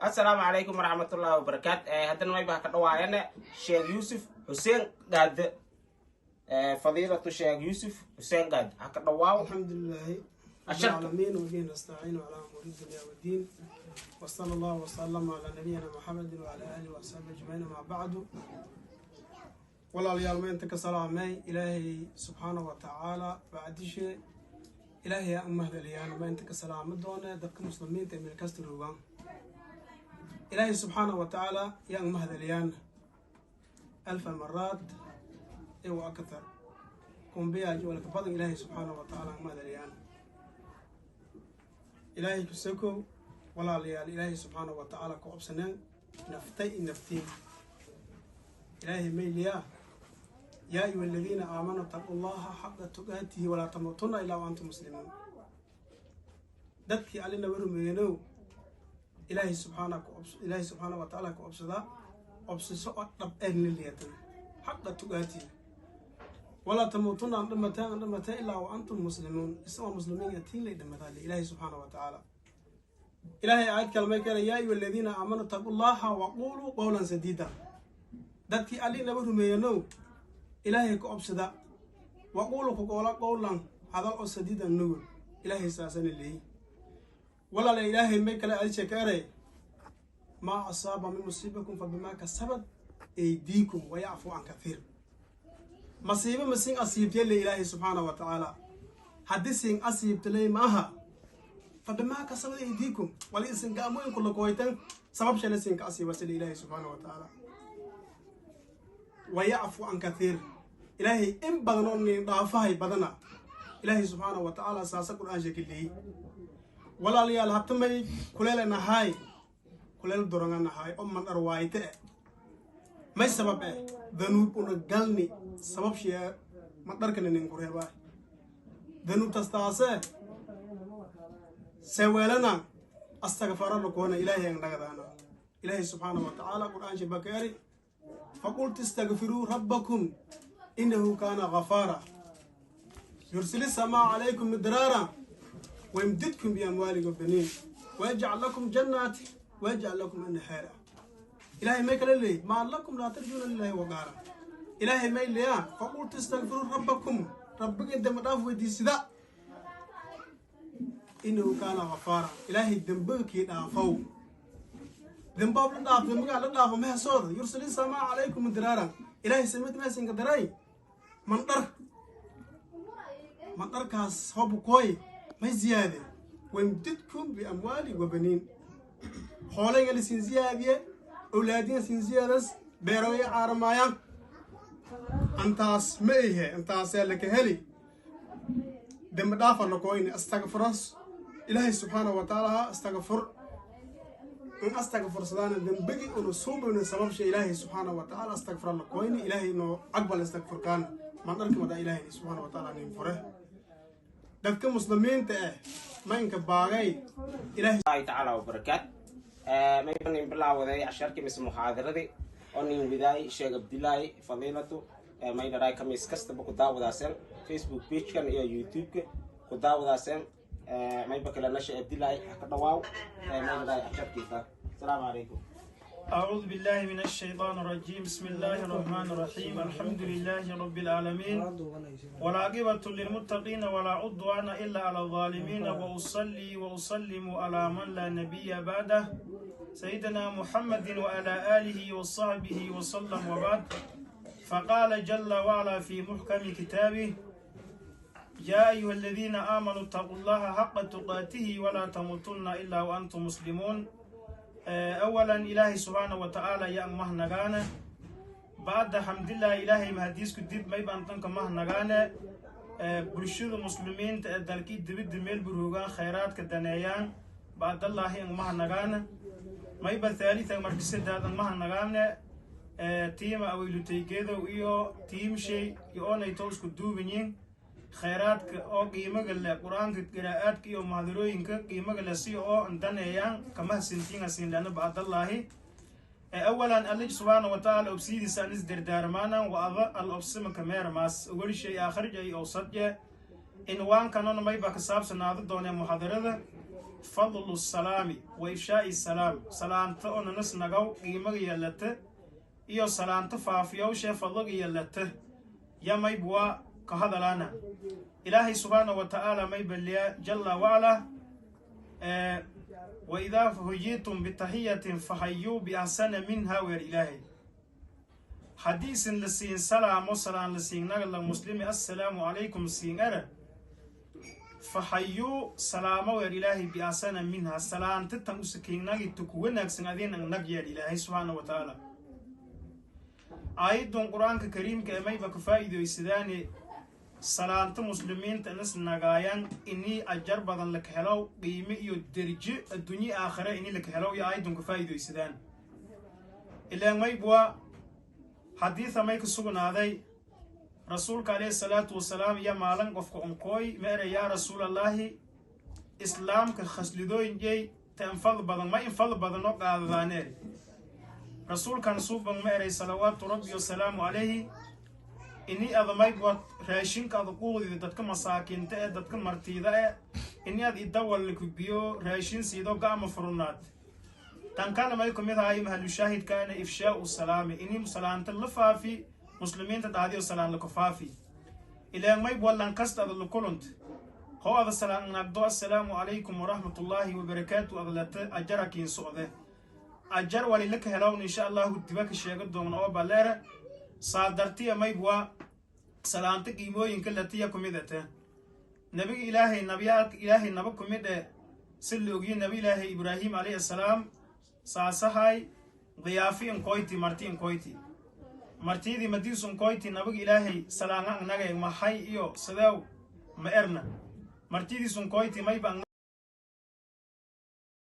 Assalaamu calaykum waraxmatullaahi wabarakaat. Haddana mayba ka dhawaayane Sheekh Yuusuf Xuseen Gaade, Fadiilatu Sheekh Yuusuf Xuseen Gaade, ha ka dhawaaw. الحمد لله رب أشرت. العالمين، وبه نستعين على أمور الدنيا والدين، وصلى الله وسلم على نبينا محمد وعلى آله وصحبه أجمعين، ما بعد. Walaalayaal, ma inta ka salaamay Ilaahay subxaanahu wa tacaala bacdishe Ilaahay aan u mahadceliyaan. Ma inta ka salaami doone dadka muslimiinta ee meel kasta joogaan. Ilaahay subxaanahu wa tacaala yaan u mahadceliyaan alfa maraat iyo wa akthar kumbiyaaj walka badan. Ilaahay subxaanahu wa tacaala aan u mahadceliyaan. Ilaahay kusakow, walaalayaal, Ilaahay subxaanahu wa tacaala ku obsaneen naftay i naftiin. Ilaahay mayliyaa: "Yaa ayuha aladiina aamanuu taquu llaha xaqa tuqaatihi walaa tamuutunna ilaa wa antum muslimuun." Dadkii Alle naba rumeeyenow, Ilaahay subxaana ku Ilaahay subxaana wa tacaala ku obsadaa obsiso oo dhab eh niliyatan xaqa tuqaatihi walaa tamuutunna an dhimateen an dhimateen ilaa wa antum muslimuun, isagoo muslimiin atiin lay dhimataa Ilaahay subxaana wa tacaala. Ilaahay aayad kale may kale: "Yaa ayuha aladiina aamanuu taquu llaha waquuluu qowlan sadiida." Dadkii Alli naba rumeeyanow, Ilaahay ka obsada, waquulu ku qoola, qowlan hadal oo sadiida nugul. Ilaahay saasana leeyi. Walaala, Ilaahay may kale adisha ka eray: "Maa asaaba min musiibakum fabimaa kasabat aydiikum wayacfu can kathiir." Masiibo ma sin asiibtee le Ilaahay subxaana wa tacaala. Haddii sin asiibtaley ma aha, fabimaa kasabat aydiikum, wali isin ga'mooyinku lakoytan sabab shale sinka asiibasile Ilaahay subxaana wa tacaala. Wayacfu can kathiir, Ilaahay in badan oo nin dhaafahay badana. Ilaahay subxaana wa tacaala saasa Qur-aan sheekaleeyey. Walaalayaal, habtamay kuleele nahaay, kuleel doronga nahaay oo mandhar waayte eh. May sabab eh? Danuub una galni sabab shee mandharkana nin ku reebaa danuubtaas taase seweelana astagfara lakoona Ilaahay ang nagadaana. Ilaahay subxaana wa tacaala Qur-aan shebakaari: "Faqultu istagfiruu rabbakum innahu kaana ghafaara yursili samaa calaykum midraara wayumdidkum biamwaali wabaniin wayajcal lakum jannaati wayajcal lakum anhaara." Ilaahay may kala leeyay: "Maa lakum laa tarjuuna lillahi waqaara." Ilaahay may leeyaa: "Faqultu istagfiruu rabbakum," rabbigin dembi dhaaf weydiisida, "innahu kaana ghafaara," Ilaahay dembigakii dhaafow. Demboob la dhaaf, dembigaa la dhaafo mehesooda. "Yursili samaa calaykum midraara," Ilaahay samid mehesinka daray mandhar. Mandharkaas hobukooy may ziyaade? "Wamdidkum biamwaali wabaniin," xoolayga la siin ziyaadiye, awlaadiga siin ziyaadas, beeroya caaramaayaan. Antaas ma ihe, intaasee laka heli dembi dhaafa lakoyni astagfiras. Ilaahay subxaana wa tacaala astagfur in astagfursadaana dembigi una suubina sababsha. Ilaahay subxaana wa tacaala astagfira lakoyni, Ilaahay noo aqbal astagfurkaan. Mandharka madaa Ilaahay subxaana wa tacaala nin fure. Dadka muslimiinta ah ma inka baagay Ilaahay Allahi tacaala wabarakaat. Mayba nin bilaawaday casharkii mise muxaadaradii oo nin widaay Sheekh Abdilaahi Fadiilatu. May dharay kamiis kastaba ku daawadaaseen Facebook pagekan iyo YouTube-ka ku daawadaaseen. Mayba kalena Sheekh Abdilaahi ha ka dhawaaw. May dharay casharkiisa. Asalaamu calaykum. أعوذ بالله من الشيطان الرجيم. بسم الله الرحمن الرحيم. الحمد لله رب العالمين، والعاقبة للمتقين، ولا عدوان إلا على الظالمين، وأصلي وأسلم على من لا نبي بعده، سيدنا محمد وعلى آله وصحبه وسلم، وبعد. فقال جل وعلا في محكم كتابه: "يا أيها الذين آمنوا اتقوا الله حق تقاته ولا تموتن إلا وأنتم مسلمون." أولا، إلهي سبحانه وتعالى يا مهنغانا. بعد حمد الله، إلهي مهديسك ديب ما يبان تنك مهنغانا. Bulshada muslimiinta ee dalkii dibadda meel buroogaan khayraadka daneeyaan, bacdallaahi ang mahanagaana. Mayba thalitha, marka saddeed ang mahanagaane tiima awaylutaygeedow iyo tiimshay iyo oonayto isku duubanyiin khayraadka oo qiimaga leh, Qur-aanka qiraa'aadka iyo muxaadarooyinka qiimaga leh si oo daneeyaan kamahadsantiin asiinlana bacdallaahi. Awalan, Alle subxaana wa tacaala obsidiisa aan isdardaarmaanan wa ada al obsimaka meermaas ogolishay aakharjay oo sadje inwaankanona mayba ka saabsanaado doonee muxaadarada. Fadlu salaami wa ifshaa'i salaam, salaanta oo nanas nagaw qiimaga yeelata iyo salaanta faafiyowshee fadliga yeelata ya maybwa ka hadalaana. Ilaahay subxaana wa tacaala may baliya jalla wacala: "Wa idaa huyitum bitaxiyatin faxayuu biaxsana minha." Weer Ilaahay, haddii isin la siin salaamo, salaan la siin naga la muslimi, "Assalaamu calaykum" siin ara, "Faxayuu" salaamo weer Ilaahay, "biaxsana minha", salaanta tan usakiinnagi tuku wanaagsan adiin nag yeer Ilaahay subxaana wa tacaala. Aayadun Qur-aanka Kariimka ee mayba ka faa'iidoysadaane salaanta muslimiinta inas nagaayan inii ajar badan laka helow, qiime iyo derjo adduunye aakhare ini laka helow iyo aayadun ka faa'iidoysadaan. Ilaan maybwa xadiida may ka sugnaaday rasuulka calayhi salaatu wasalaam iyo maalin qofka onkooy ma ere: "Yaa Rasuulallaahi, islaamka khaslidooyinyey ta infadl badan ma infadl badan oo qaadadaaneer?" Rasuulkan suuban ma eray salawaatu rabbi wasalaamu calayhi: "Ini adamaybwa raashinka ada quudida dadka masaakiinta ee dadka martiida e, ini ad idawal kubiyo raashin siido ga'ma furunaad." Tan kale may kumid ahay mahalushaahidkaana ifshaau salaami, ini salaanta la faafi, muslimiinta dhahdiyo salaan laka faafi. Ilaan mayb wallan kasta ada lakulunta ho ada salaan nagdo, "Assalaamu calaykum waraxmatullaahi wabarakaatu" adlata, ajarakiin socde, ajar walilaka helawn insha Allahu diba ka sheega doona oo baleera saadartiya. Maybwa salaanta qiimooyinka latiya kumid ate nabiga Ilaahay, nabiyaalka Ilaahay naba kumid e si la ogiyo, nabi Ilaahay Ibraahim calayhi assalaam saasahay diyaafi inkoyti, marti inkoyti, martidii madiisu inkoyti. Nabiga Ilaahay salaanga angnagay maxay iyo sideew ma erna martidiisu inkoyti mayba.